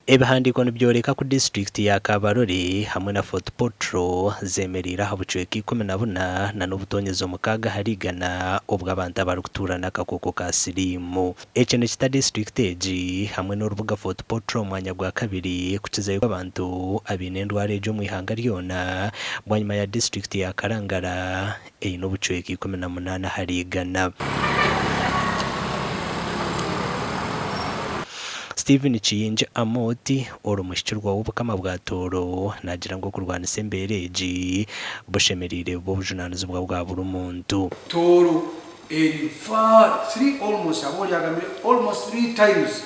Ebihandiiko nibyoreka ku disiturikiti ya Kabarole hamwe na Fort Portal zemereire aha bucweka 14 na n'obutonyezi 6 ahari igana obw'abantu abarikutuura n'akakooko ka siriimu. Eki nikita disiturikiti egi hamwe n'orubuga Fort Portal omu mwanya gwa kabiri kukizayo abantu abaine endwara egi omu ihanga ryona bwanyima ya disiturikiti ya Kalangala eine obucweka 18 ahari igana. Stephen Kiyingi Amooti ori omuhikirwa w'Obukama bwa Tooro naagira ngu okurwanisa embeera egi bushemereire buba obujunaanizibwa bwa buri muntu. Tooro eri far three almost aba oryagambire almost three times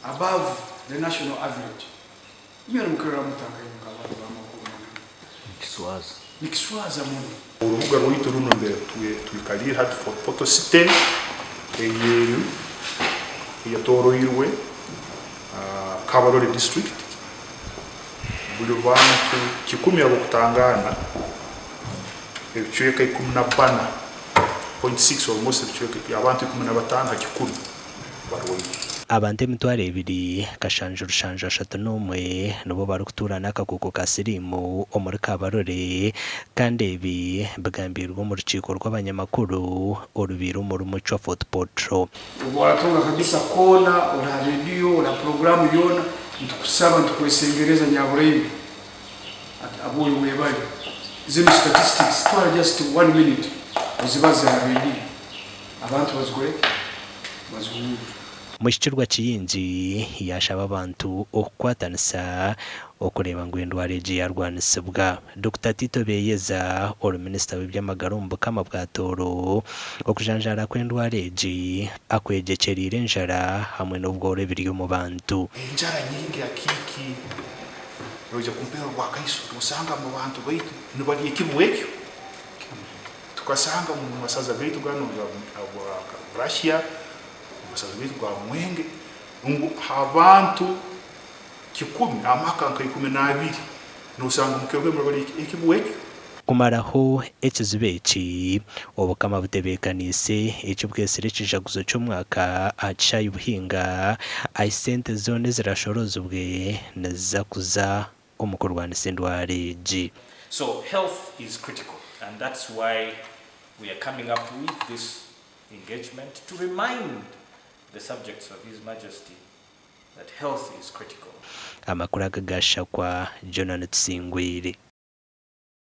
above the national average. Inywe nimukirora muta nkaimwe nk'abantu b'amakuru mananu? Nikiswaza. Nikiswaza muno. Orubuga rwaitu runu mbere twikaliire hati Fort Portal City eyeri eyetoroirwe Kabarole District. Buli bantu kikumi ab'okutangaana ebicweka 14.6 almost ebicweka abantu 15 ha kikumi barwaire. Abantu 2731 nibo barikutuura n'akakooko ka siriimu omuri Kabarole kandi ebi bigambiirwe omu rukiiko rw'abanyamakuru orubaire omuri Mucwa Fort Portal. Obu oratunga akagisa koona, ori ha rediyo, ori ha puroguraamu yoona, nitukusaba, nitukwesengereza nyaburaimwe, abu ori webare. Zinu statistics, twara just one minute ozibaze ha rediyo, abantu bazikore ki? Bazihuurre. Muhikirwa Kiyingi yaashaba abantu okukwatanisa okureeba ngu endwara egi yaarwanisibwa. Dokita Tito Beyeza ori minisita w'eby'amagara omu Bukama bwa Tooro, okujanjaara kw'endwara egi akwegyekyeriire enjara hamwe n'obworo ebiri omu bantu. Enjara nyingi akiiki noija kumpeera obwakaiso nosanga mu bantu baitu nibarya ekibu ekyo. Tukasanga omu masaza gaitu ganu aga Russia, omu masaza gaitu ga Mwenge ngu abantu kikumi, amaka nka 12 nosanga omu kiro kimu nibarya ekibu ekyo. Kumaraho ekizibu eki, Obukama butebeekaniise eki bwetsire ekijaguzo ky'omwaka aha kishaayi Buhinga ahi sente zoona ezirashorozibwe niziza kuza omu kurwanisa endwara egi. So health is critical and that's why we are coming up with this engagement to remind the subjects of His Majesty that health is critical. Amakuru aga gashakwa Jonah Tusingwire.